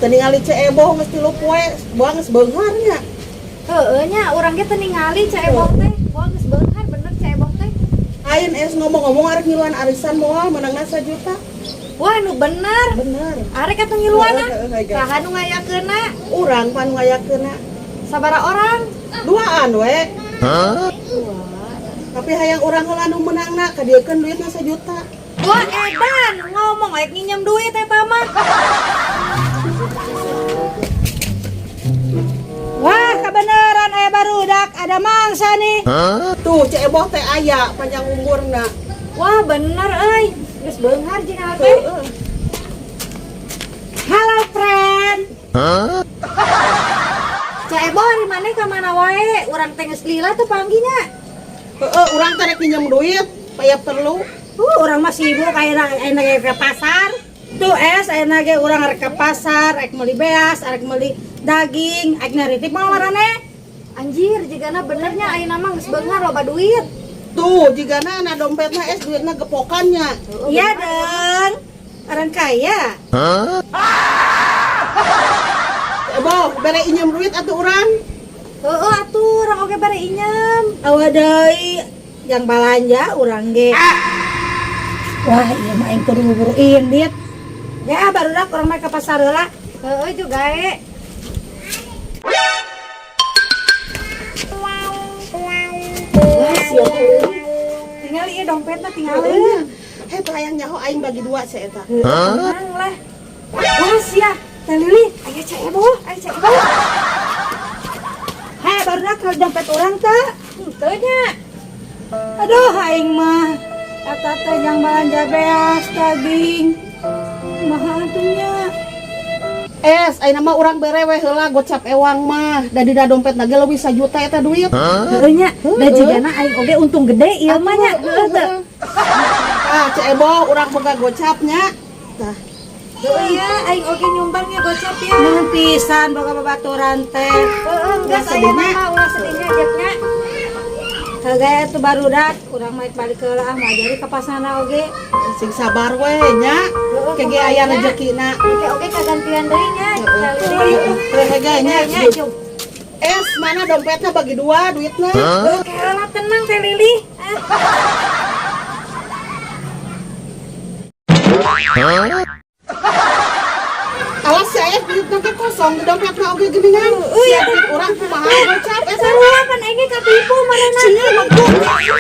Teu ningali Ceu Eboh geus 3 poe, buang geus beunghar nya. Heueuh nya, urang ge teu ningali Ceu Eboh teh. Buang geus beunghar bener Ceu Eboh teh. Lain es ngomong-ngomong arek ngiluan arisan moal meunangna 1 juta. Wah, nu bener. Bener. Arek atuh ngiluanna. Heeh, heeh, heeh. Saha nu ngayakeunna? Urang pan ngayakeunna. Sabaraha orang? Duaan we. Tapi hayang urang heula nu meunangna kadieukeun duitna 1 juta. Wah, edan ngomong rek nginjem duit eta mah. Wah, kebenaran aya barudak ada mangsa nih. Tuh Ceu Eboh teh aya panjang umurna. Wah, bener euy. Geus beunghar jeung teh. Heeh. Halo, friend. Ceu Eboh ari maneh ka mana wae? Urang teh geus lila teu panggihnya. Heeh, urang teh rek nginjem duit, paya perlu. Urang mah sibuk ayeuna ayeuna ge ke pasar. Tuh es ayeuna ge urang rek ke pasar, rek meuli beas, rek meuli daging, rek naritip mah marane. Anjir, jigana benernya ayeuna mah geus beunghar loba duit. Tuh, jigana na dompetna es duitna gepokannya. Iya dong. Orang kaya. Ceu Eboh, bere injem duit atuh urang. Heeh atuh, urang oge bere injem. Awa deui yang balanja urang ge. Wah, iya mah aing kudu buru indit. Ya barudak urang mah ke pasar heula. Heeh juga e. Wah, sia teh. Tinggal ieu dompetna tinggal. Heeh. Heh, teh hayang nyaho aing bagi dua sia eta. Tenang lah. Wah, sia. Teh Lili, aya Ceu Eboh, aya Ceu Eboh. Hei, barudak kalau dompet urang teh. Henteu nya. Aduh, aing mah eta teh yang balanja beas, daging. Kumaha atuh nya? Es, ayeuna mah urang bere we heula gocap ewang mah. Da dina dompetna ge leuwih 1 juta eta duit. Heueuh nya, da jigana aing oge untung gede ieu mah nya. Heueuh teu. Ah, Ceu Eboh urang boga gocapnya. Tah, Heueuh ya, aing oge nyumbang nya gocap ya. Nuhun pisan boga babaturan teh. Heueuh, geus ayeuna mah ulah sedihnya jepnya. Kagak itu barudak, urang mah balik ke lah, mau jadi ke pasarna oge. Sing sabar we nya. Kege aya rezekina. Oke oke kagantian deui nya. Teh Lili. Heeh, nya. Nya, jug. Es, mana dompetnya bagi dua duitnya? Oke lah tenang Teh Lili. Ah. Alas si ayah duitnya ke kosong di dompetnya oge geuningan. Sia duit urang kumaha gocap eta. Sarua pan aing ge katipu marana. Sia untung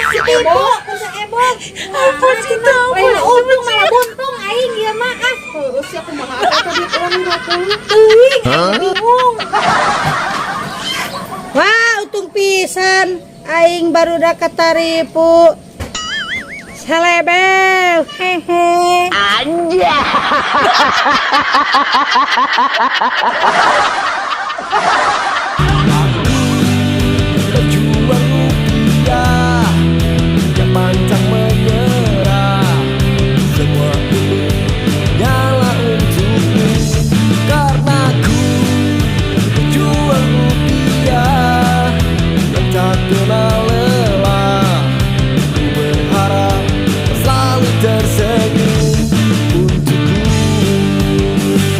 si Eboh. Ku Eboh. Ampun kitu. Lain untung malah buntung aing ieu mah ah. Heeh, sia kumaha eta duit urang 50. Teuing aing bingung. Wah, untung pisan aing barudak kataripu. Selebel, hehe. Anjay.